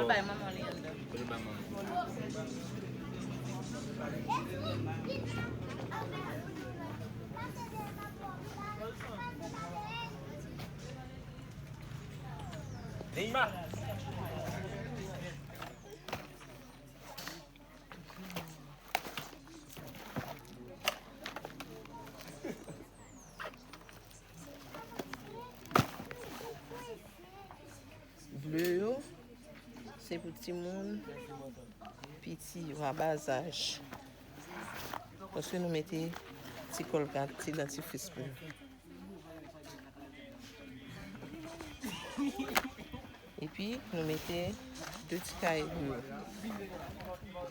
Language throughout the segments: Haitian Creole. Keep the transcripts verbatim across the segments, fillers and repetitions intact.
Bay manman li anndan. Pou li bay manman. Neymar. Ble yo, se pou timoun piti yo, a ba zaj. Paske nou mete ti kòlgat, ti dantifris pou yo. Epi, nou mete de ti kaye pou yo.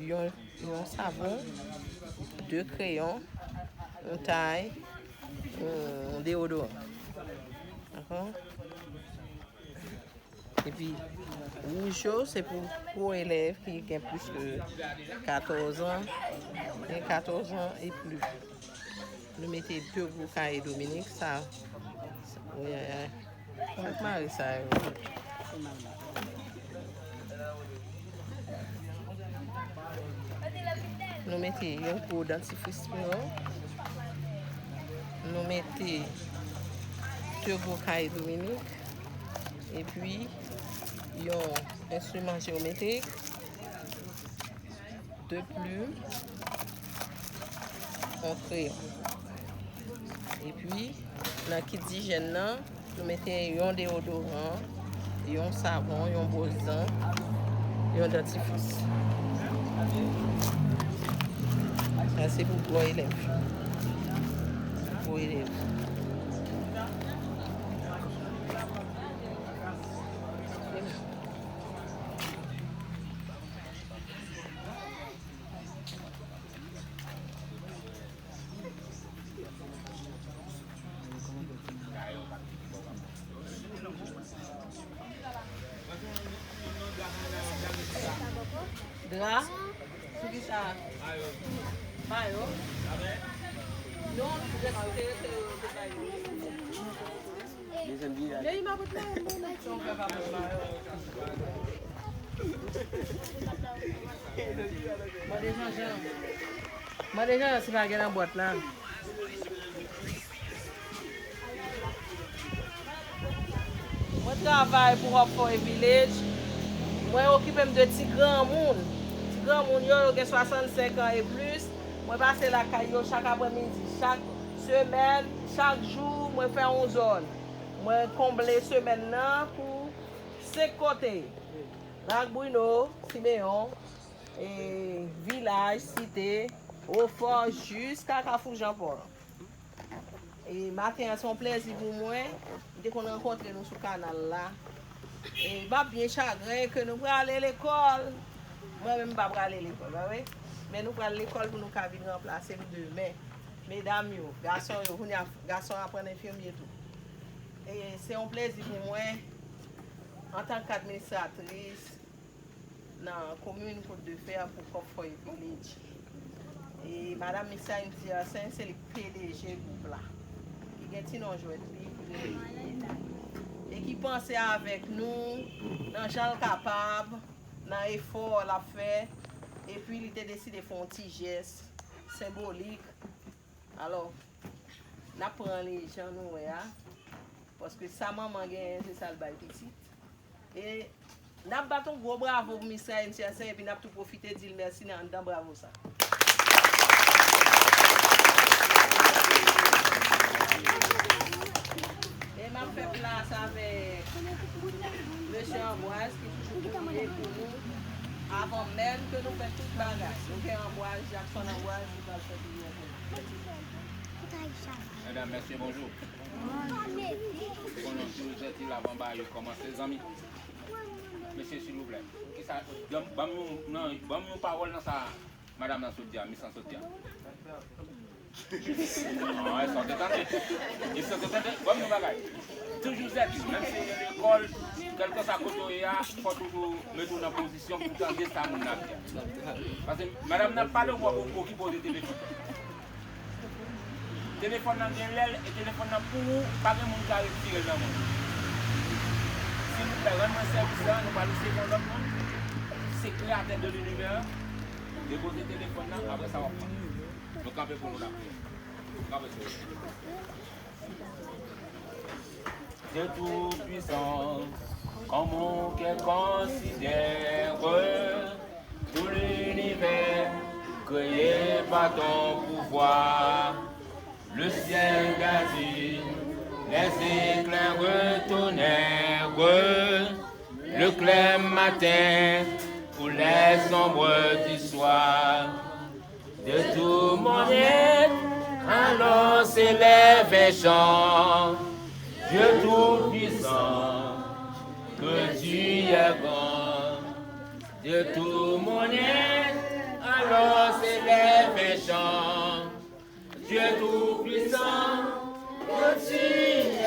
Yon, yon savon, de kreyon, yon tay, yon deodoran. Dakò? Epi, wouj yo, se pou gwo elèv ki gen plis ke katòz an, gen katòz an e plis. Nou mete de gwo kaye Dominik, sa, sa, wi, ay, ay. Sa k mare sa yo. Nou mete yon gwo dantifris pou nou. Nou mete de gwo kaye Dominik. Epi yon enstriman jewometrik, de plim, yon kreyon. Epi, nan kit dijèn nan, nou mete yon deodoran, yon savon, yon bwòs dan, yon dantifris. Sa se pou gwo elèv. Gwo elèv. Dra? Sou ki sa? Mayo? Non, rete, rete, rete, mayo. Mande Jean Jean. Mande Jean Jean si pa gen nan bwat la. Mwen travay pou Hope for a Village. Mwen okipe m de ti granmoun. Ti granmoun yo, yo gen swasannsenk an e plis. Mwen pase lakay yo chak aprèmidi, chak semèn, chak jou, mwen fè yon zòn. Mwen konble semèn nan pou senk kote. Lak Bruno, Simeyon, e, Vilaj, Site, Ofò, jiska Kafou Jan Pòl. E, maten an, se yon plèzi pou mwen. M te konn rankontre nou sou kanal la. E, m ap byen chagren ke nou prale lekòl. Mwen menm, m pa prale lekòl, pa vre? Men nou pral lekòl pou nou ka vin ranplase m demen. Medam yo, gason yo, kounye a, gason aprann enfimye tou. E, se yon plèzi pou mwen, antanke administratris, nan komin Côte de Fer pou Hope for a Village. E madanm Misaine Tiercin, se li k P D G gwoup la. Ki gen ti non jwèt li, ki rele Eda. E ki panse avèk nou nan jan l kapab, nan efò l ap fè. Epi li te deside fè yon ti jès senbolik. Alò, n ap pran li jan nou wè a. Paske sa manman genyen, se sa l bay pitit. E n ap bat yon gwo bravo pou Misaine Tiercin, epi n ap tou pwofite di l mèsi nan anndan bravo sa. E m ap fè plas avèk mesye Ambroise ki toujou priye pou nou avan menm ke nou fè tout bagay. Nou gen Ambroise, Jackson Ambroise, li pral fè priyè pou nou. Medam, mesye, bonjou. Konnen toujou jèntil avan bagay yo kòmanse, zanmi. Mesye, silvouplè, kisa, ban m, ban m yon, non, ban m yon pawòl nan sa madanm nan sot di a, mis lan sot di a. Ah, e sa w te tande. E sa w te tande. Ban m yon bagay. Toujou jèntil, menm si w lekòl, kèlkeswa kote w ye a, fò toujou mete w nan pozisyon pou w tande sa moun nan ap di a. Paske madanm nan ap pale, w ap okipe w de telefòn. Telefòn nan gen lè l, e telefòn nan pou ou, pa gen moun ka retire l nan men w. Silvouplè, rann mwen sèvis lan, nou pral eseye fè yon lòt moun. Créateur de l'univers, depoze telefòn nan, apre sa w ap pran. Nou kanpe pou nou lapriyè. Nou kanpe sou. Dieu Tout-Puissant, quand mon cœur considère tout l'univers créé par ton pouvoir, le ciel d'azur, les éclairs tonnerreux, le clair matin ou les ombres du soir. De tout mon être, alors s'élève un chant. Dieu Tout-Puissant, que tu es grand. De tout mon être, alors s'élève un chant. Dieu Tout-Puissant, que tu es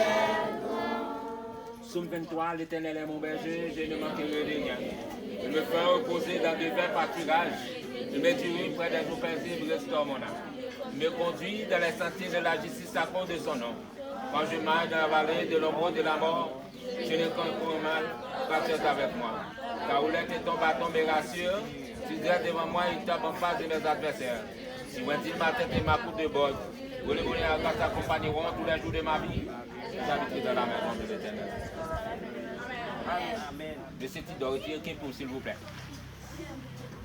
grand. Psaume vingt-trois, L'Éternel est mon berger, je ne manquerai de rien. Il me fait reposer dans de verts pâturages. Il me dirige près des eaux paisibles, restaure mon âme. Il me conduit dans les sentiers de la justice à cause de son nom. Quand je marche dans la vallée de l'ombre de la mort, je ne crains aucun mal, car tu es avec moi. Ta houlette et ton bâton me rassurent, tu dresses devant moi une table en face de mes adversaires. Tu oindis ma tête et ma coupe déborde. Bonheur et grâce t'accompagneront tous les jours de ma vie. J'habiterai dans la maison de l'Éternel. Amen. Mesye Tidor, retire kenpe w, silvouplè.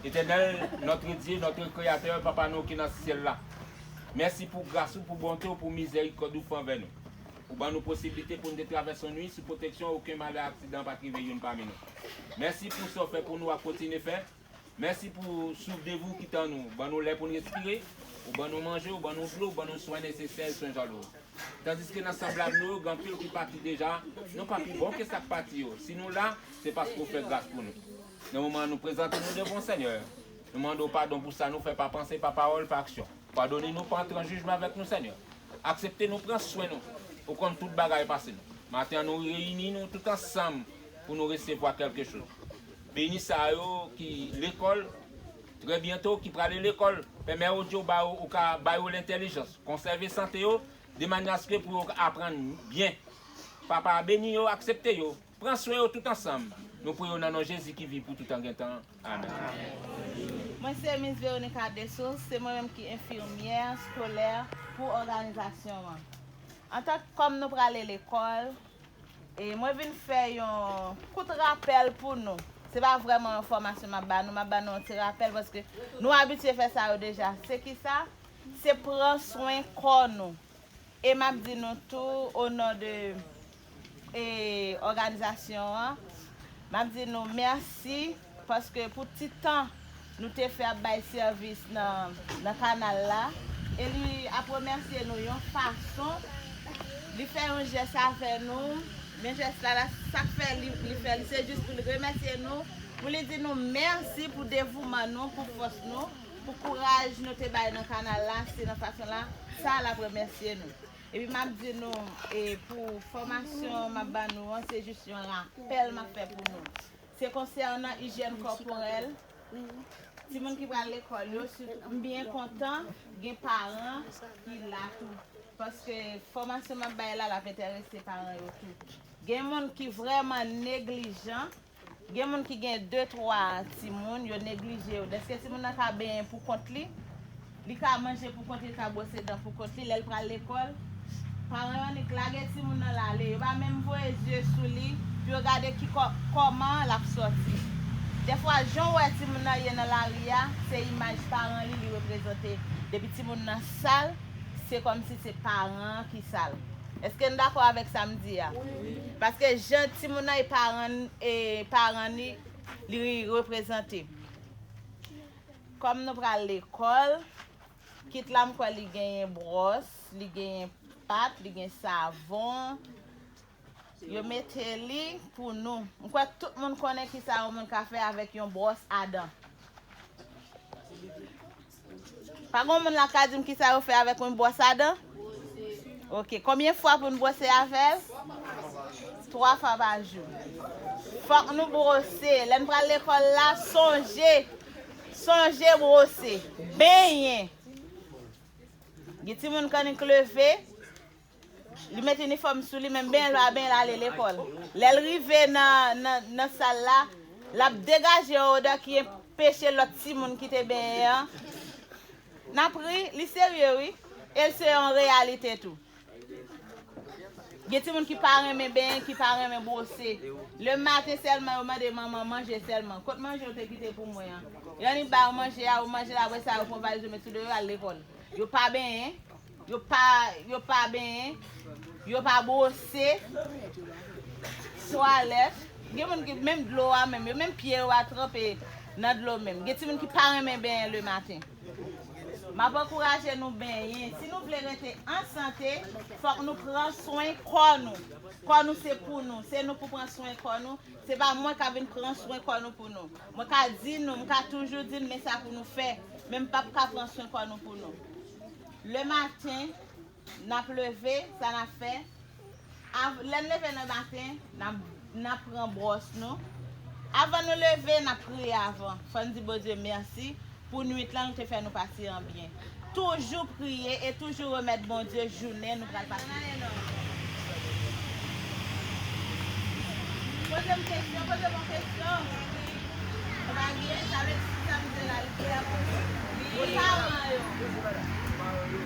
Etènèl, notre Dieu, notre Créateur, Papa nou ki nan syèl la. Mèsi pou gras ou, pou bonte ou, pou mizèrikòd ou fè anvè nou. Ou ban nou posiblite pou nou te travèse yon nuit sou pwoteksyon, okenn malè, aksidan pa t rive youn pami nou. Mèsi pou sa w fè pou nou, w ap kontinye fè. Mèsi pou souf de vi w ki t an nou. Ban nou lè pou n respire, ou ban nou manje, ou ban nou dlo, ou ban nou swen nesesè, swen jalou. Tandiske nan sanblab nou yo, gen anpil ki pati deja, nou pa pi bon ke sa k pati yo. Si nou la, se paske w fè gras pou nou. Nan moman an nou prezante nou devan w, Senyè, nou mande w padon pou sa nou fè pa panse, pa pawòl, pa aksyon. Padone nou, pa antre an jijman avèk nou, Senyè. Aksepte nou, pran swen nou. Ou konn tout bagay pase nou. Maten an, nou reyini nou tout ansanm pou nou resevwa kèlke choz. Beni sa yo ki lekòl, trè byento, ki prale lekòl. Pèmèt yo di w ba yo, ou ka ba yo lentèlijans. Konsève sante yo, de manyè aske pou yo aprann byen. Papa, beni yo, aksepte yo. Pran swen yo tout ansanm. Nou priye w nan non Jezi ki viv pou tout tan gen tan. Amen. Mwen se Miss Veronica Dessources, se mwen menm ki enfimyè eskolè pou òganizasyon an. Antan kòm nou prale lekòl, e mwen vin fè yon kout rapèl pou nou. Se pa vrèman yon fòmasyon m ap ba nou, m ap ba nou yon ti rapèl paske nou abitye fè sa yo deja. Se kisa? Se pran swen kò nou. E m ap di nou tou, o non de, e, òganizasyon an, m ap di nou mèsi paske pou ti tan nou te fè ap bay sèvis nan, nan kanal la. E li ap remèsye nou yon fason. Li fè yon jès avè nou. Men jès la, la, sa k fè li, li fè li, se jis pou li remèsye nou, pou li di nou mèsi pou devouman nou, pou fòs nou, pou kouraj nou te bay nan kanal la, se nan fason la, sa l ap remèsye nou. Epi m ap di nou, e, pou fòmasyon m ap ba nou an, se jis yon rapèl m ap fè pou nou. Se konsènan ijyèn kòporèl. Timoun ki pral lekòl yo, sitou, m byen kontan gen paran ki la tou. Paske fòmasyon m ap bay la, l ap enterese paran yo tou. Gen moun ki vrèman neglijan. Gen moun ki gen de, twa timoun, yo neglije yo. Dèske timoun nan ka benyen pou kont li, li ka manje pou kont li, li ka bwose dan pou kont li, lè l pral lekòl, paran yo annik lage timoun nan l ale. Yo pa menm voye zye sou li pou yo gade ki kò-, kòman l ap sòti. Dèfwa, jan w wè timoun nan ye nan lari a, se imaj paran li, li reprezante. Depi timoun nan sal, se kòmsi se paran an ki sal. Èske n dakò avèk sa m di a? Paske jan timoun nan e paran, e paran li, li reprezante. Kòm nou pral lekòl, kit la m kwè li genyen bwòs, li genyen pat, li gen savon. Yo mete li pou nou. M kwè tout moun konnen kisa yon moun ka fè avèk yon bwòs a dan. Pa gon moun la ka di m kisa yo fè avèk yon bwòs a dan? Ok. Konbyen fwa pou n bwose avè l? Twa fwa pa jou. Fòk nou bwose. Lè n pral lekòl la, sonje. Sonje bwose. Benyen. Gen timoun k annik leve. Li met inifòm sou li, menm benyen l pa benyen l ale lekòl. Lè l rive nan, nan, nan sal la, l ap degaje yon odè ki enpeche lòt timoun ki te benyen an. N ap ri, li serye wi. E l se yon reyalite tou. Gen timoun ki pa renmen benyen, ki pa renmen bwose. Le maten sèlman, yo mande manman manje sèlman. Kot manje w te kite pou mwen an? Yo annik ba yo manje a, yo manje l, apre sa, yo pran valiz yo met sou do yo, yo al lekòl. Yo pa benyen, yo pa, yo pa benyen, yo pa bwose, twalèt. Gen moun ki, menm dlo a menm, yo menm pye yo a tranpe nan dlo menm. Gen timoun ki pa renmen benyen le maten. M ap ankouraje nou benyen. Si nou vle rete an sante, fòk nou pran swen kò nou. Kò nou se pou nou. Se nou pou pran swen kò nou. Se pa mwen k ap vin pran swen kò nou pou nou. Mwen ka di nou, m ka toujou di n men sa pou nou fè. Men m p ap ka pran swen kò nou pou nou. Le maten, n ap leve, sa n ap fè? Av- Lè n leve le maten, n ap, n ap pran bwòs nou. Avan nou leve, n ap priye avan. Fò n di Bondye mèsi pou nwit lan, l te fè nou pase an byen. Toujou priye e toujou remèt Bondye jounen nou pral pase. Poze m kesyon, poze m yon kesyon. Ou pa gen, sa vle di sa m di la, li klè pou ou. Pou paran yo. Paran yo.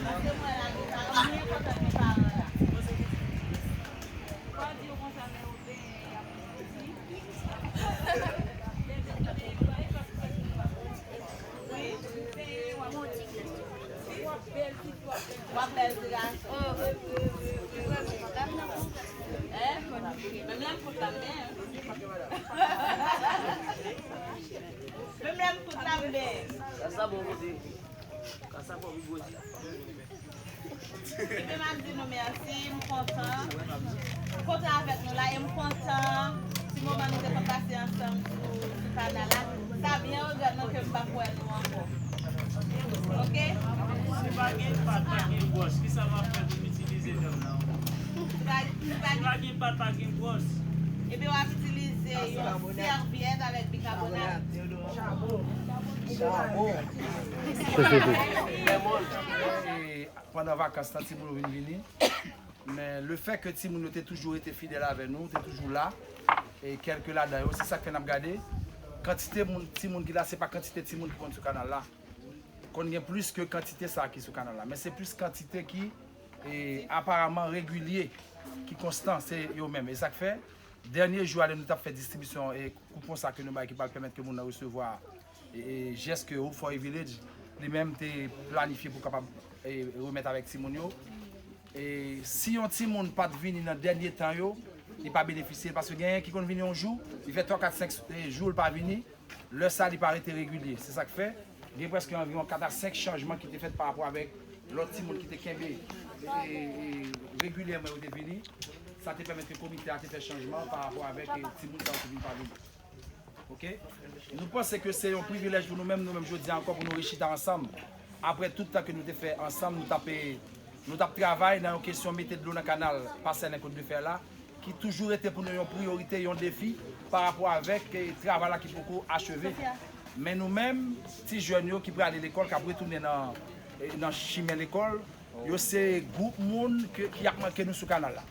Paske mwen la, gen paran, mwen kontan gen paran la. Fò di yo konsa, men yo benyen, y ap piti. Wi. Benyen, w ap piti. W ap bèl ti gason. Hein? Menm lè m kout la, m benyen. Menm lè m kout la, m benyen. Sa bon kote. Ka sa fò pi gwo di. Ebyen, m ap di nou mèsi, m kontan. M kontan avèk nou la, e m kontan ti moman nou te konn pase ansanm sou, sou kanal la. Sa byen regrèt mwen ke m p ap wè nou ankò. Oke? Si pa gen pat, pa gen bwòs, kisa m ap fè pou m itilize dèm nan ankò? Si pa, si pa gen pat, pa gen bwòs. Ebyen, w ap itilize yon sèvyèt avèk bikabonat. Chabon. E pandan vakans lan, timoun yo vin vini. Men le fè ke timoun yo te toujou rete fidèl avè nou, te toujou la, e kèlke ladan yo, se sa k fè n ap gade kantite moun, timoun ki la, se pa kantite timoun ki konn sou kanal la. Konn gen plis ke kantite sa ki sou kanal la. Men se plis kantite ki, e, aparaman regilye, ki konstan, se yo menm. E sa k fè, dènye jou a, lè nou t ap fè distribisyon, e, koupon sa ke nou bay ki pral pèmèt ke moun nan resevwa, e, e, jès ke Hope for a Village li menm te planifye pou kapab, e, remèt avèk timoun yo. E si yon timoun pa t vini nan dènye tan yo, li pa benefisye l, paske genyen ki konn vini yon jou, li fè twa, kat, senk, e, jou l pa vini, lè sa li pa rete regilye. Se sa k fè, gen prèske anviwon kat a senk chanjman ki te fèt pa rapò avèk lòt timoun ki te kenbe, e, e, regilyèman yo te vini. Sa te pèmèt ke komite a te fè chanjman pa rapò avèk, e, timoun sa yo ki vin pa vini. Oke? Nou panse ke se yon privilèj pou nou menm, nou menm jodi a ankò pou nou rechita ansanm. Apre tout tan ke nou te fè ansanm, nou t ap, nou t ap travay nan yon kesyon mete dlo nan kanal Pasè Len Kot de Fè la, ki toujou rete pou nou yon priyorite, yon defi pa rapò avèk, e, travay la ki poko acheve. Men nou menm, ti jèn yo ki prale lekòl, k ap retounen nan, e, nan chimen lekòl, yo se gwoup moun ke, ki ap manke nou sou kanal la.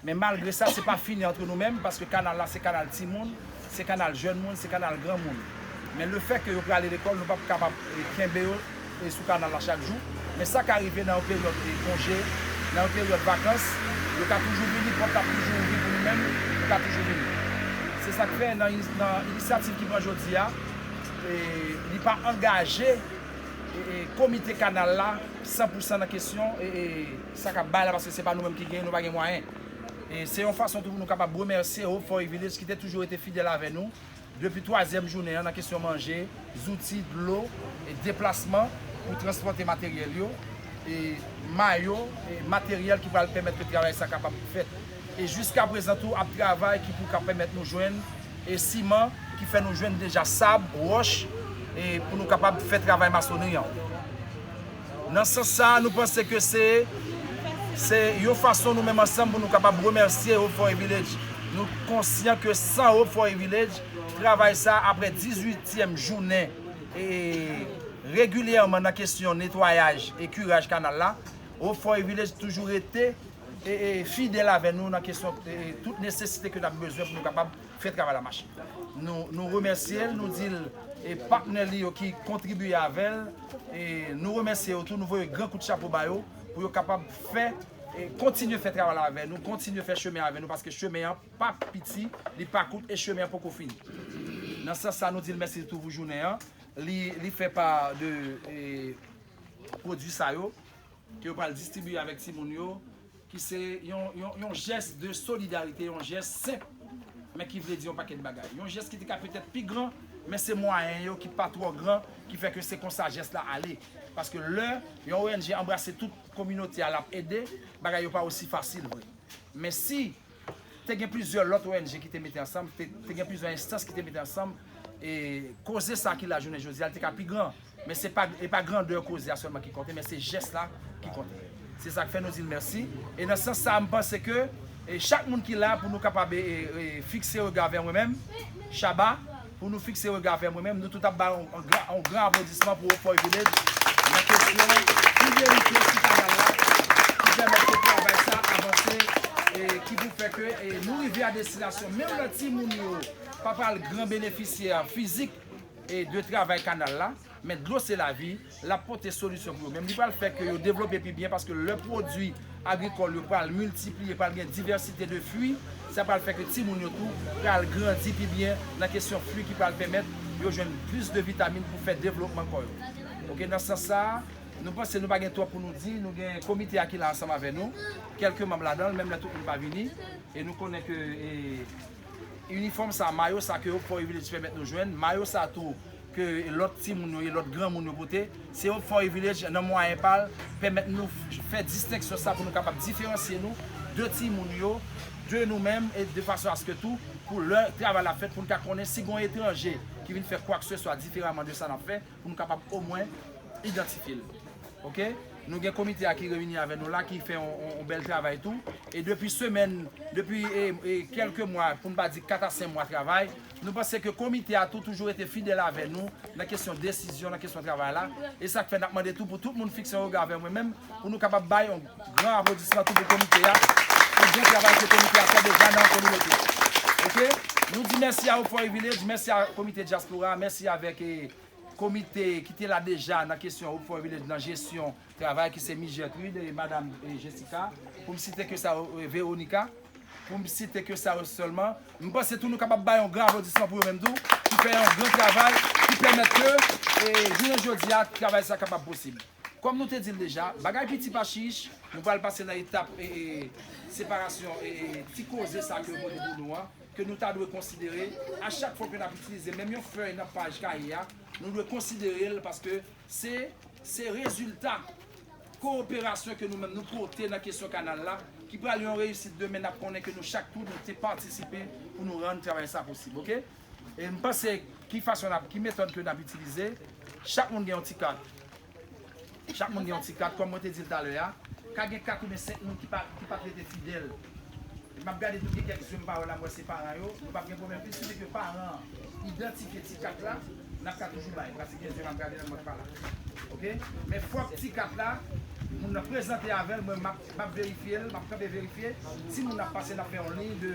Men malgre sa, se pa fini antre nou menm, paske kanal la se kanal timoun, se kanal jèn moun, se kanal granmoun. Men le fè ke yo prale lekòl, nou p ap kapab, e, kenbe yo, e, sou kanal la chak jou. Men sa ka rive nan yon peryòd, e, konje, nan yon peryòd vakans, yo ka toujou vini, pòt la ap toujou ouvri pou nou menm, nou ka toujou vini. Se sa k fè nan, nan inisyativ ki pran jodi a, e, li pa angaje, e, e, komite kanal la san pou san nan kesyon, e, e, sa k ap bay la, paske se pa nou menm ki genyen, nou pa gen mwayen. E se yon fason tou pou nou kapab remèsye Hope for a Village ki te toujou rete fidèl avè nou depi twazyèm jounen an nan kesyon manje, zouti, dlo, e deplasman pou transpòte materyèl yo, e mayo, e materyèl ki pral pèmèt ke travay sa kapab fèt. E jiskaprezan tou ap travay ki pou ka pèmèt nou jwenn e siman ki fè nou jwenn deja sab, wòch, e pou nou kapab fè travay masonri an. Nan sans sa a, nou panse ke se, se yon fason nou menm ansanm pou nou kapab remèsye Hope for a Village. Nou konsyan ke san Hope for a Village, travay sa a, apre dizuityèm jounen, e, regilyèman nan kesyon netwayaj e kiraj kanal la, Hope for a Village toujou rete e, e, fidèl avè nou nan kesyon, e, tout nesesite ke n ap bezwen pou nou kapab fè travay la mache. Nou, nou remèsye l, nou di l, e, patnè li yo ki kontribye avè l, e, nou remèsye yo tou, nou voye gran kout chapo ba yo, pou yo kapab fè, e, kontinye fè travay la avè nou, kontinye fè chemen avè nou, paske chemen an pa piti, li pa kout, e chemen an poko fini. Nan sans sa, nou di l mèsi tou pou jounen an. Li, li fè pa de, e, pwodui sa yo, ke yo pral distribiye avèk timoun yo, ki se yon, yon, yon jès de solidarite, yon jès senp, men ki vle di yon pakèt bagay. Yon jès ki te ka petèt pi gran, men se mwayen yo ki pa twò gran, ki fè ke se konsa jès la ale. Paske lè yon O N G anbrase tout kominote a, l ap ede, bagay yo pa osi fasil vre. Men si te gen plizyè lòt O N G ki te mete ansanm, te, te gen plizyè enstans ki te mete ansanm, e koze sa ki la jounen jodi a, li te ka pi gran. Men se pa, e pa grandè koze a sèlman ki konte, men se jès la ki konte. Se sa k fè nou di l mèsi. E nan sans sa, m panse ke, e chak moun ki la pou nou kapab, e, e, e, fikse rega vè mwen menm, Shabba, pou nou fikse rega vè mwen menm, nou tout ap bay yon, yon gran, yon gran aplodisman pou Hope for Village nan kesyon fidelite sou kanal la, ki pèmèt ke travay sa avanse, e ki pou fè ke, e, nou rive a destinasyon. Menm lè timoun yo pa pral gran benefisyè fizik, e, de travay kanal la, men dlo se lavi, l ap pote solisyon pou yo menm. Li pral fè ke yo devlope pi byen, paske lè pwodui agrikòl yo pral miltipliye, pral gen divèsite de fwi, sa pral fè ke timoun yo tou pral grandi pi byen nan kesyon fwi ki pral pèmèt yo jwenn plis de vitamin pou fè devlopman kò yo. Oke, nan sans sa a, nou panse nou pa gen twòp pou nou di, nou gen komite a ki la ansanm avè nou, kèlke manm ladan l, menm lè tout moun pa vini, e nou konnen ke, e, inifòm sa, mayo sa ke Hope for Village pèmèt nou jwenn, mayo sa tou ke lòt timoun yo e lòt granmoun yo pote, se Hope for Village nan mwayen pa l pèmèt nou f-, fè distenksyon sa pou nou kapab diferansye nou de timoun yo, de nou menm, e de fason aske tou, pou lè travay la fèt, pou n ka konnen si gon etranje ki vin fè kwakseswa diferaman de sa n ap fè, pou nou kapab omwen idantifye l. Oke? Nou gen komite a ki reyini avè nou la, ki fè yon, yon, yon bèl travay tou. E depi semèn, depi, e, e, kèlke mwa, pou n pa di kat a senk mwa travay, nou panse ke komite a tou toujou rete fidèl avè nou nan kesyon desizyon, nan kesyon travay la. E sa k fè n ap mande tou pou tout moun fikse yon rega avè mwen menm, pou nou kapab bay yon gran aplodisman tou pou komite a, pou bon travay ke komite a fè deja nan kominote. Oke? Nou di mèsi a Hope for Village, mèsi a komite dyaspora, mèsi avèk, e, komite ki te la deja nan kesyon Hope for Village nan jesyon travay ki se Miss Gertrude e Madam, e, Jessica, pou m site ke sa yo, e, Veronica, pou m site ke sa yo sèlman. M panse tou nou kapab bay yon gran aplodisman pou yo menm tou, ki fè yon gran travay, ki pèmèt ke, e, jounen jodi a, travay sa kapab posib. Kòm nou te di l deja, bagay piti pa chich, nou pral pase nan etap, e, e, separasyon, e, e, ti koze sa ke yo pote pou nou an, ke nou ta dwe konsidere a chak fwa ke n ap itilize menm yon fèy nan paj kaye a, nou dwe konsidere l paske se, se rezilta kowoperasyon ke nou menm nou pote nan kesyon kanal la, ki pral yon reyisit demen, n ap konnen ke nou chak tou nou te patisipe pou nou rann travay sa posib, oke? E m panse ki fason n ap, ki metòd ke n ap itilize, chak moun gen yon ti kat. Chak moun gen yon ti kat, kòm mwen te di l talè a. Ka gen kat oubyen senk moun ki pa, ki pa t rete fidèl. M ap gade tou gen kèk zye m pa wè la, m wè se paran yo. Nou p ap gen pwoblèm. Pi sou ke paran an idantifye ti kat la, n ap ka toujou bay. Paske gen zye m ap gade nan mwen pa la. Oke? Men fòk ti kat la, moun nan prezante avè l, mwen m ap, m ap verifye l, m ap kanpe verifye. Si moun ap pase, n ap fè yon liy de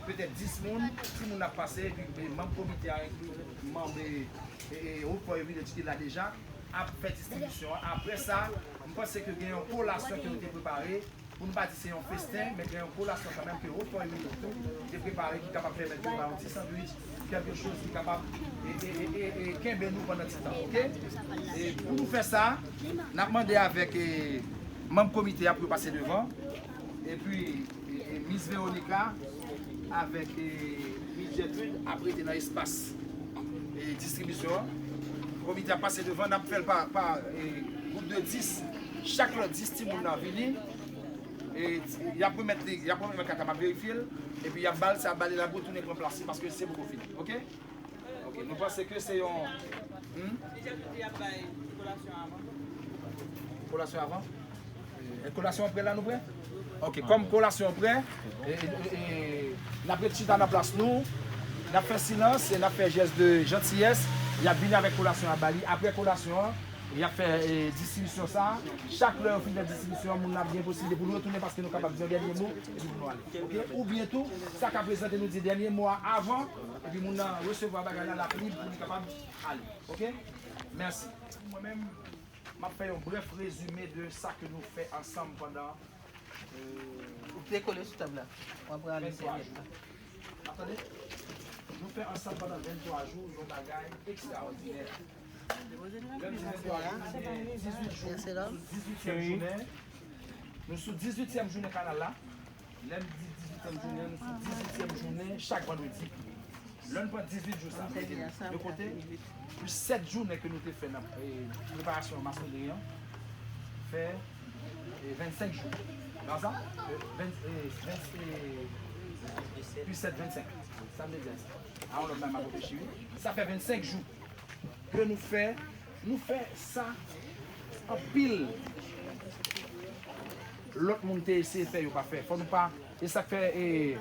petèt dis moun. Si moun ap pase, epi, e, manm komite a enkli manm, e, e, e, Hope for Village ki la deja, ap fè distribisyon an. Apre sa, m panse ke gen yon kolasyon ke nou te prepare. Pou nou pa di se yon festen, men gen yon kolasyon kanmenm ke Hope for Village tou te prepare ki kapab pèmèt nou ba yon ti sandwich, kèlke choz ki kapab e, e, e, e, e kenbe nou pandan ti tan, oke? E pou nou fè sa, n ap mande avèk, e, manm komite a pou yo pase devan. Epi, e, e, Miss Veronica avèk, e, Miss Gertrude ap rete nan espas, e, distribisyon an. Komite a pase devan, n ap fè l pa, pa, e, gwoup de dis. Chak lè dis timoun nan vini, e, y ap remèt li, y ap remèt mwen kat la, m ap verifye l, epi y ap ba l sa, ba li l ap retounen pran plas li, paske se poko fini. Oke? Oke, nou panse ke se yon, hmm? Deja, deja bay kolasyon avan. Kolasyon avan? E, kolasyon an prè la, nou prè? Oke, kòm kolasyon an prè, e, e, e, n ap ret chita nan plas nou, n ap fè silans, e n ap fè jès de jantiyès, y ap vini avèk kolasyon an ba li. Apre kolasyon an, Y ap fè eh, distribisyon sa a. Chak lè yo fin fè distribisyon an, moun nan ap gen posiblite pou l retounen paske nou kapab di yon dènye mo epi pou nou ale. Oke? Oubyen tou, sa ka prezante nou di dènye mo a avan, epi moun nan resevwa bagay la, l ap lib pou li kapab ale. Oke? Mèsi. Mwen menm, m ap fè yon brèf rezime de sa ke nou fè ansanm pandan Ou dekole sou tab la. W ap rale sèvyèt la. Tande, nou fè ansanm pandan venntwa jou yon bagay ekstraòdinè. Lè m di venntwa jou, se dizuit jou. Sou dizuityèm jounen, nou sou dizuityèm jounen kanal la. Lè m di dizuityèm jounen, nou sou dizuityèm jounen chak vandredi. Lè n pran dizuit jou sa, mete l de kote, plis sèt jounen ke nou te fè nan eh, preparasyon masonri an, fè eh, vennsenk jou. Nan sa? Eh, ven, eh, ven, eh, plis sèt, vennsenk. Sa m te di a sa. A yon lòt bagay m ap reflechi, wi. Sa fè vennsenk jou ke nou fè, nou fè sa anpil lòt moun te eseye fè, yo pa fè. Fò nou pa E sa k fè, e,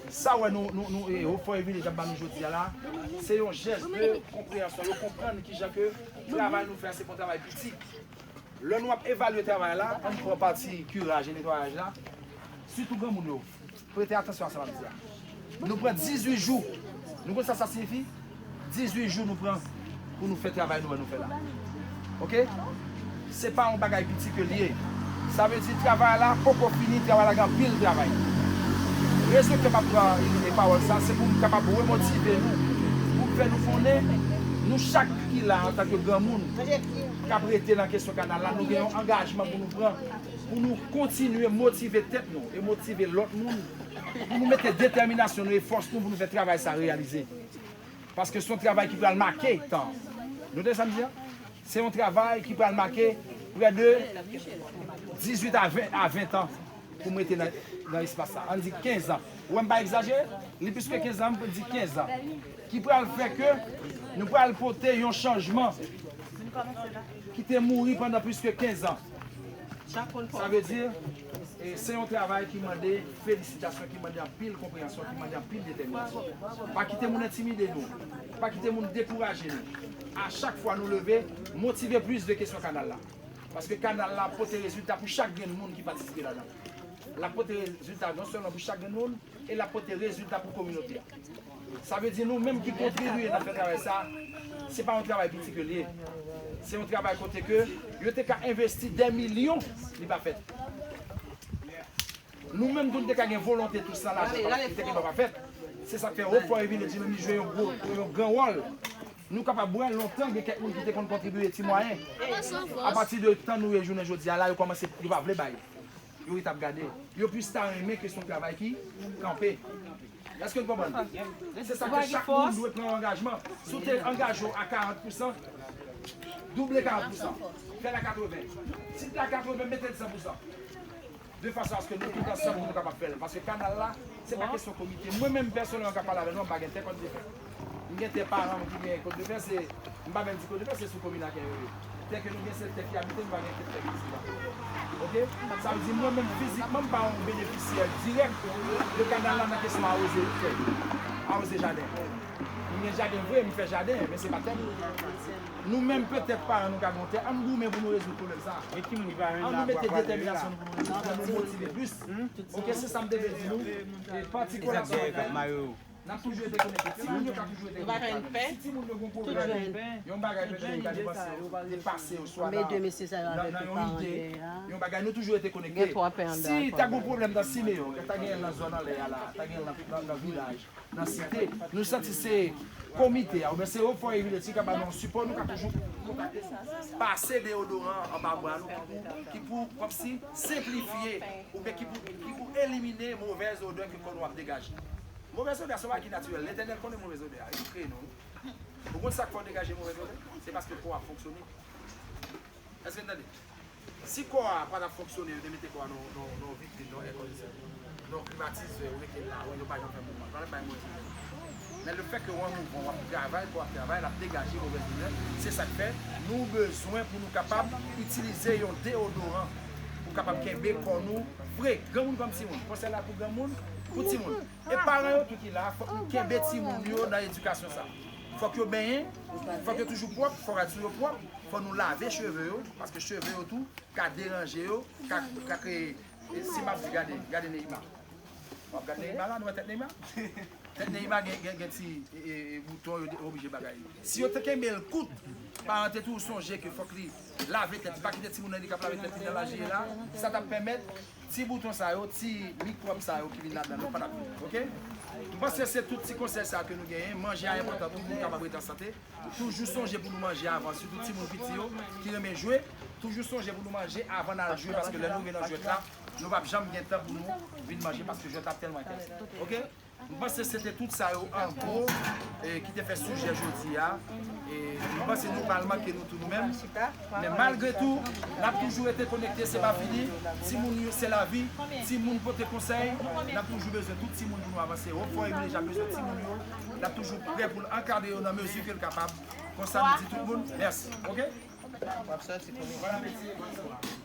sa w wè nou, nou, nou, e, Hope for a Village ap ba nou jodi a la, se yon jès de konpreyansyon. Yo konprann kijan ke travay nou fè a, se pa yon travay piti. Lè nou ap evalye travay la, ann pran pati kiraj e netwayaj la, sitou granmoun yo, prete atansyon a sa m ap di a. Nou pran dizuit jou. Nou konn sa sa siyifi? Dizuit jou nou pran pou nou fè travay nou wè nou fè la. Oke? Se pa yon bagay piti ke l ye. Sa vle di travay la poko fini, travay la gen anpil travay. Rezon ke m ap pran e pawòl sa, se pou m kapab remotive nou, pou m fè nou konnen, nou chak ki la antanke granmoun k ap rete nan kesyon kanal la, nou gen yon angajman pou nou pran, pou nou kontinye motive tèt nou e motive lòt moun, pou nou mete detèminasyon nou e fòs nou pou nou fè travay sa reyalize. Paske se yon travay ki pral make tan. Nou tande sa m di a? Se yon travay ki pral make prè de dizuit a ven, a ven tan pou m rete nan, nan espas sa. Ann di kenz an. Ou wè m pa egzajere? Li plis ke kenz an, m di kenz an. Ki pral fè ke nou pral pote yon chanjman ki te mouri pandan plis ke kenz an. Sa vle di, e, se yon travay ki mande felisitasyon, ki mande anpil konpreyansyon, ki mande anpil detèminasyon. Pa kite moun entimide nou. Pa kite moun dekouraje nou. A chak fwa nou leve, motive plis de kesyon kanal la. Paske kanal la ap pote rezilta pou chak grenn moun ki patisipe ladan. L ap pote rezilta non sèlman pou chak grenn moun, e l ap pote rezilta pou kominote a. Sa vle di nou menm ki kontribye nan fè travay sa, se pa yon travay piti ke l ye. Se yon travay kote ke yo te ka envesti dè milyon, li pa fèt. Nou menm tou nou te ka gen volonte tou san lajan pa, li te ka pa fèt. Se sa k fè Hope for a Village menm li jwe yon gwo, yon gran wòl. Nou kapab wè lontan gen kèk moun ki te konn kontribye ti mwayen. Apati de tan nou ye jounen jodi a la, yo kòmanse, yo pa vle bay. Yo ret ap gade. Yo plis ta renmen ke se yon travay ki kanpe. Èske n konprann? Se sa ke chak moun dwe pran yon angajman. Si w te angaje w a karant pousan, double karant pousan. Fè l a katreven. Si l te a katreven, mete l san pousan. De fason aske nou tout ansanm pou nou kapab fè l. Paske kanal la, se pa kesyon komite. Mwen menm pèsonèlman k ap pale avè nou, m pa gen tè kòt de fè. M gen tè paran m ki gen kòt de fè, se, m pa menm di kòt de fè, se sou komin Aken yo ye. Tè ke nou gen, se tè ki abite, nou pa gen tè ki isit la. Oke? Sa vle di mwen menm fizikman, m pa yon benefisyè dirèk de kanal la nan kesyon awoze tè, awoze jaden. M gen jaden vre, m fè jaden, men se pa tè m. Nou menm petèt paran nou ka gen yon tè, ann goumen pou nou rezoud pwoblèm sa. Ann nou mete detèminasyon nou pou nou rezoud, pou nou motive plis. Oke, se sa m te vle di nou. E pati kolasyon an, n ap toujou rete konekte. Timoun yo ka toujou rete konekte avè nou. Si timoun yo gen pwoblèm, yon bagay petèt yo ta depase, depase yo swa nan, nan, nan yon ide, yon bagay, nou toujou rete konekte. Si ta gen yon pwoblèm nan Simeyon, ta gen nan zòn anlè a la, ta gen nan, nan, nan vilaj, nan site, nou santi se komite a, oubyen se Hope for a Village ki ka ba nou yon sipò, nou ka toujou pase deyodoran anba bra nou, ki pou, ki pou kòmsi senplifye, oubyen ki pou, ki pou elimine movèz odè ke kò nou ap degaje. Movèz odè a se yon bagay ki natirèl. Letènèl konnen movèz odè a. Li kreye nou. Ou konn sa k fè w degaje movèz odè? Se paske kò w ap fonksyone. Èske n tande? Si kò a pa t ap fonksyone, yo te mete kò a nan, nan, nan yon vitrin, nan yon èkondisyonnen, nan yon klimatizè, yo rete la, wi, yo pa janm fè mouvman. Yo pa janm bay movèz odè. Men lefètke w an mouvman, w ap travay, kò w ap travay, l ap degaje movèz odè. Se sa k fè nou bezwen pou nou kapab itilize yon deyodoran pou kapab kenbe kò nou fre. Granmoun kòm timoun. Konsèy la pou granmoun, pou timoun. E paran yo tou ki la, fòk nou kenbe timoun yo nan edikasyon sa. Fòk yo benyen, fòk yo toujou pwòp, fòk rad sou yo pwòp, fòk nou lave cheve yo, paske cheve yo tou ka deranje yo, ka, ka kreye. E si m ap di, gade, gade Neymar. W ap gade Neymar la, nou wè tèt Neymar? Tèt Neymar gen, gen, gen ti e, e, e, bouton, yo oblije bagay. Si yo te kenbe l kout, paran te toujou sonje ke fòk li lave tèt li, pa kite timoun nan li k ap lave tèt li nan laj li ye la, sa t ap pèmèt ti bouton sa yo, ti mikwòb sa yo ki vin ladan yo pa t ap vin, oke? M panse se tout ti konsèy sa ke nou genyen. Manje a enpòtan pou moun kapab rete an sante. Toujou sonje pou nou manje avan, sitou timoun piti yo ki renmen jwe. Toujou sonje pou nou manje avan n al jwe, paske lè nou rive nan jwèt la, nou p ap janm gen tan pou nou vin manje, paske jwèt la ap tèlman entèresan. Oke? M panse se te tout sa yo, an gwo, e, ki te fè sijè jodi a. E, m panse nou pa al manke nou tou nou menm. Men malgre tou, n ap toujou rete konekte, se pa fini. Timoun yo, se lavi. Timoun pote konsèy. N ap toujou bezwen tout timoun pou nou avanse. Hopefully, nou deja bezwen timoun yo. N ap toujou prè pou n ankadre yo nan mezi ke l kapab. Konsa, nou di tout moun, mèsi. Oke? W ap sòti pou nou.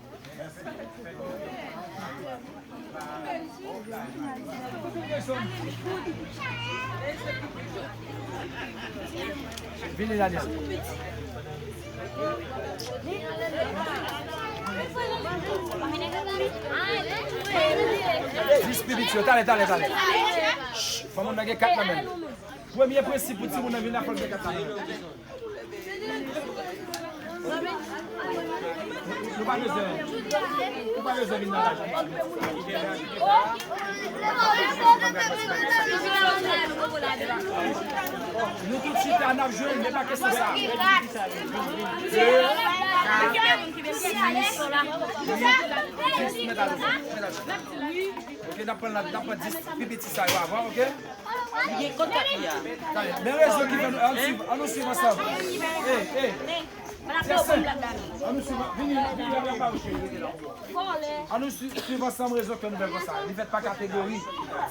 Vini, Daniel. Dis pi piti yo, talè, talè, talè. Ch, fò moun nan gen kat nan men l. Premye prensip pou timoun nan vin la, fò l gen kat nan men l. Nou pa bezwen, nou pa bezwen vin nan laj piti. Nou tout chita, n ap jwe, men pa kesyon sa. De, kat, sis, uit, dis, mèt a di, mèt a di. Oke, n ap pran, n ap pran dis pi piti sa yo avan, oke? Li gen kontak li a. Men rezon ki fè nou, ann swiv, ann nou swiv ansanm. Ey, ey. Jackson, ann nou swiv, vini, vini, vini, vini, vini. Ann nou swi-, swiv ansanm rezon ke nou fè konsa. Li fèt pa kategori.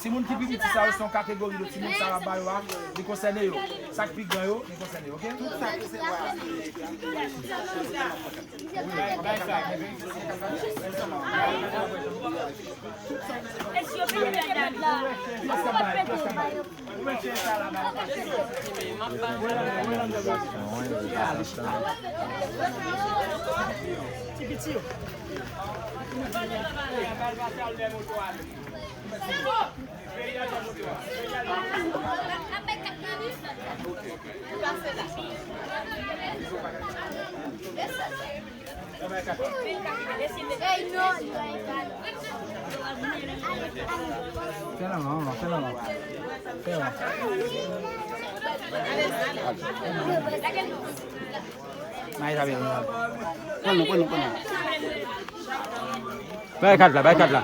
Timoun ki pi piti sa yo se yon kategori de timoun sa yo ap ba yo a, li konsène yo. Sa k pi gran yo, li konsène yo, oke? Tout sa ki se vwa. Fè la manman, fè la manman. Fè la. Mayi Isabel, pran nou, pran nou, pran nou. Bay kat la, bay kat la.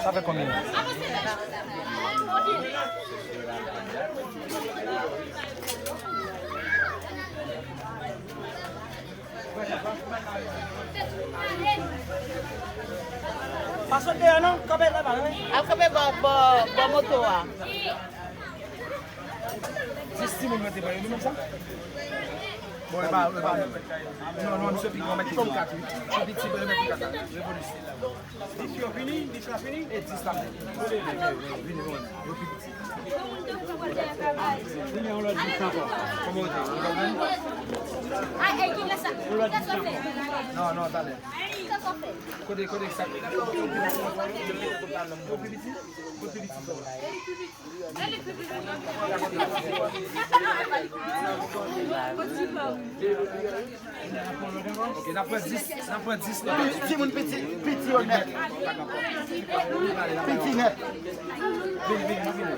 Sa fè konbyen? Pa sot deyò non, kanpe la ba wi. Al kanpe bò, bò, bò moto a. Dis timoun mete pran yo, nou menm sa? Bon, e pa, e pa nou. Non, non, misye pi gran, mèt li kòm kat, wi. Misye pi ti, mèt li kat la. Revolisyon. Dis yo fini, dis la fini? E dis la menm. Vini, vini, vini, vini. Yo pi piti. Vini yon lòt dis ankò. Kòman w di? Ou konprann? Yon lòt dis ankò. Non, non, talè. Kote, kote sa? Yo pi piti? Kote pi piti? Ok, n ap pran dis, n ap pran dis la. Timoun piti, piti yo nèt. Piti nèt. Vini, vini, vini.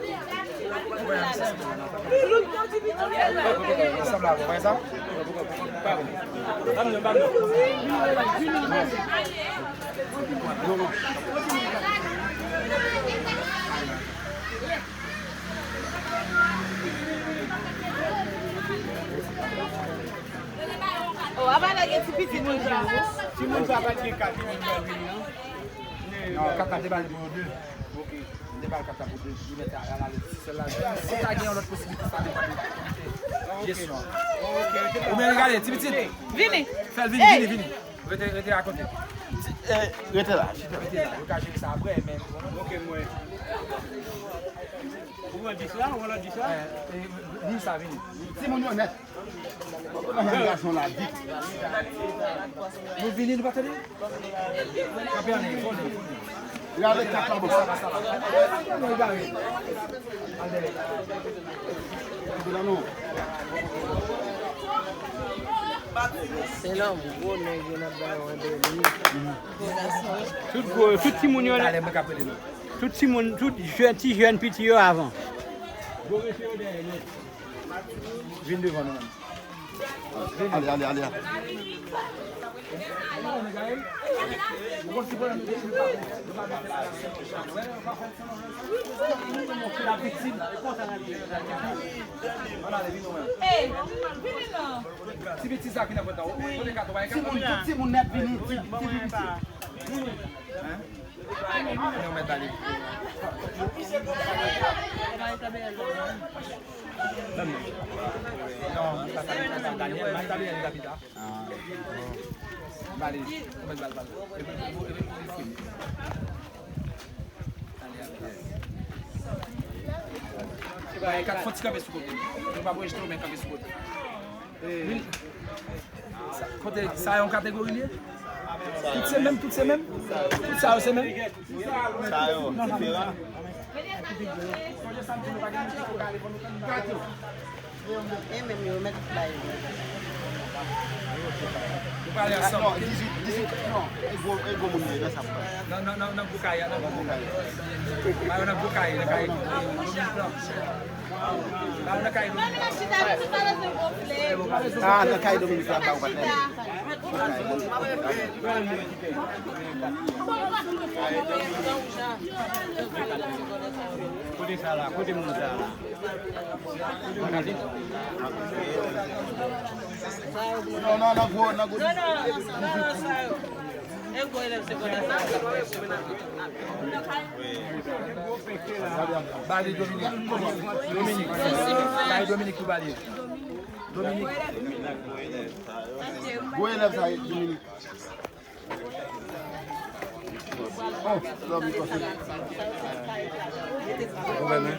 Ansanm la, ou wè sa? Ban m non, ban m non. Oh, apa lè gen ti pitit toujou. Timoun sa pa t gen kat, timoun nan vini, non? Non, kat la te ba li pou yo de. Ok. Li te ba l kat la pou de. Li mèt al ale ti sèl la. Si ta gen yon lòt posiblite, sa depann de jesyon an. Ok. Oubyen regade, ti pitit. Vini. Fè l vini, vini, vini. Rete, rete akote. Eh, rete la, chita. Rete la, yo ka jere sa apre, men. Ok, mwen. Bon, Ou wè dis la, ou wè lòt dis la? Vini sa, vini. Timoun yo nèt. Poko nan gason la, vit. Nou vini, nou pa tande? Kanpe anlè, fò anlè, fò anlè. Li avèk kat la, bò. Sa va, sa va. Nou egare. Al dèyè. Kanpe la, non. Se nan gwo nèg yo n ap bay yon bèl. Tout gwo, tout timoun yo la. Talè, mwen k ap rele nou. Tout timoun, tout jèn, ti jèn, piti yo avan. Gwo mesye yo dèyè, men. Vin devan nou menm. Ale, ale, ale, ale. Ti piti sa ki nan pòt la. Timoun, tout timoun nèt vini, ti, ti piti. Hein? Yo mèt ale. Non, sa, sa, sa, Daniel, Marie Gabrielle, Gabita. Ah, bon. Bale, ou mèt bal, bal. Epi, epi, epi, epi, epi. Ba, e kat fò ti kanpe sou kote. Nou pa pou rejte w, men kanpe sou kote. Sa, kote, sa yon kategori li ye? Tout se menm, tout se menm? Tout sa yo se menm? Sa yo diferan. E menm yo mèt bay. Nou pale ansanm. Non, dizuit, dizuit, non. E gwo, e gwo moun yo nan sa pou pale. Nan, nan, nan, nan gwo kay, nan gwo kay. Nan gwo kay, nan kay. Ah, nan kay Dominik la, ba ou patnè. Kote sa la? Kote moun sa la? Non, non, nan gwo, nan gwo. Non, non, non, non, sa yo. E gwo elèv segondè sa yo. Bali Dominik. Dominik. Bali Dominik pou bali. Dominik. Gwo elèv sa yo, Dominik. Oh, love you, coffee. Ou renmen?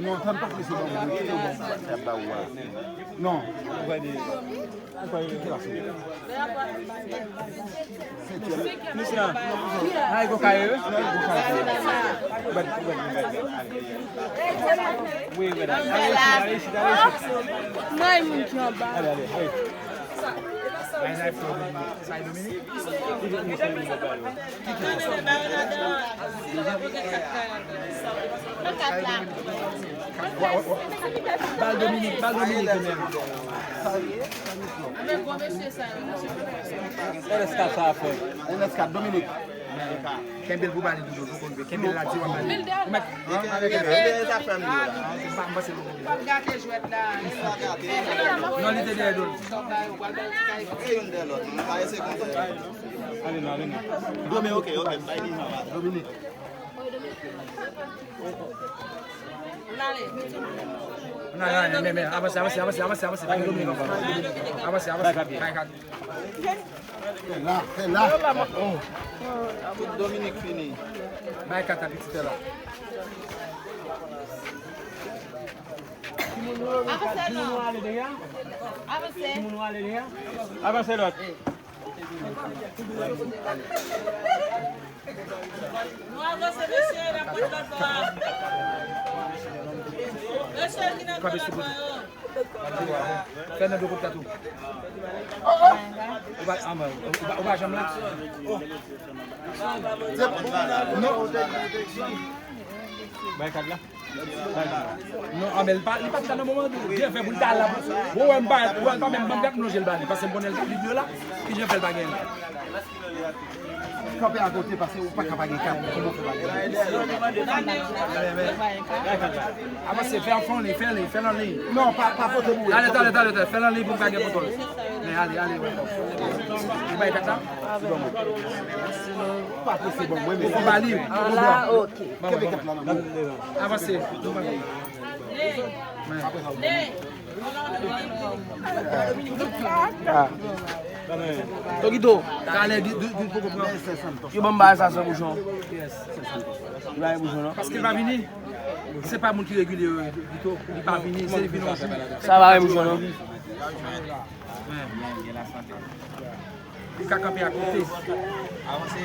Non, tann pa prese ban mwen, kite ban mwen. Non. Ou kwè de, ou kwè de ki klas ou ye? Misye, ay, go kaye, wi. Bad, bad, bad, bad. Ale. Wi, bad. Ale isit, ale isit, ale isit. Mwen, moun ki anba. Ale, ale, ale. Bay life to Dominique. Sa e Dominique? Ki klas? Bal Dominique, bal Dominique menm. L S kat sa a fè. L S kat, Dominique. Kenbe l pou bali toujou, pou konn kenbe l la di w ap bali. Ou mèt, an, avèk l. Kenbe zafè m yo la. Ah, ok, m pa, m panse l. W ap gate jwèt la. Non, li te dèyè do l. Se youn dèyè lòt, nou pa rete konsa. Ale non, ale non. Domi, ok, ok, bay li jan la. Dominique. Ann ale, ann ale, men, men, avanse, avanse, avanse, avanse, avanse, pa gen Dominique ankò. Avanse, avanse, bay kat. Fè la, fè la. Tout Dominique fini. Bay kat a pitit la. Avanse non. Avanse. Avanse lòt. Nou avanse, mesye, n ap pran lòt bò a. Mesye ki nan lòt bò yo. Fè nan do kot katou. Ou pa, ah, ou pa, ou pa janm la. Non. Bay kat la. Non, ah, men li pa, li pa t la nan moman tou. Byen fè pou l ta la. Ou wè m pa, ou wè l pa menm ban m kat, m lonje l ba li. Paske m konnen l kat li vle la. Ki jan fè l pa gen l? Kanpe akote, paske ou pa ka pa gen kat. Kòman fè pa gen? Avanse, fè anfan li, fè li, fè l anliy. Non, pa, pa pote boure. Talè, talè, talè, talè, fè l anliy pou m ka gen kontwòl. Men ale, ale, wè. Ou bay kat la? Pa prese ban mwen, men. Ou ba li. Kenbe kat la nan men w. Avanse. Ah. Tokito. Talè, Guito poko pran. Yo ban m bagay sa san bouchon. Li pa gen bouchon, non. Paske li pa vini. Se pa moun ki regilye, Guito. Li pa vini, se li vin yon jou. Sa pa gen bouchon, non. Li ka kanpe akote. Avanse.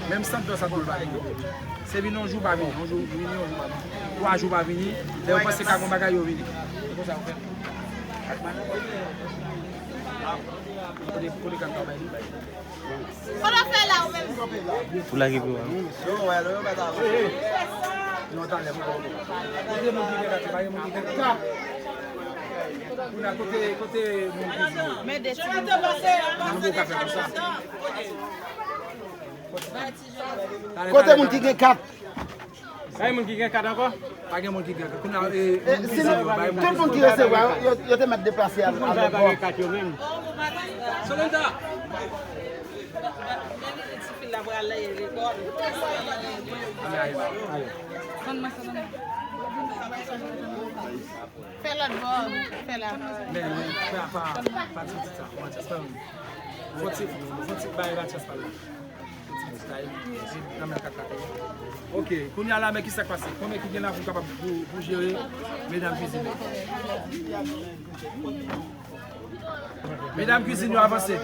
Menm Santos ap jwe pa vini. Se vin yon jou pa vini, yon jou vini, yon jou pa vini. Twa jou pa vini, lè yo panse ka gon bagay yo vini. Se konsa yo fè. Kote, kote kan travay li? Kote fè la ou menm? Pou lage pou an. Non, talè, pou kote moun ki gen kat, pa gen moun ki gen kat. Kounye a, kote, kote moun ki jwe? Men de ti moun. Nan nou ka fè konsa. Kote moun ki gen kat? Pa gen moun ki gen kat ankò? Pa gen moun ki gen kat. Kounye a, e, moun ki jwe, pa gen moun ki jwe. Tout moun ki resevwa, yo, yo te mèt deplase al, al lòt bò. Solenda! Fè lòt bò, fè la. Men, men, fè pa, pa, pa ti sa, pa ti sa. Fò ti, fò ti bay la chans pa la. Ti, ti, ti, nan men kat la. Ok, kounye a la, men ki sa k pase? Konbyen ki gen la pou kapab pou, pou jere medam kizin yo? Medam kizin yo avanse.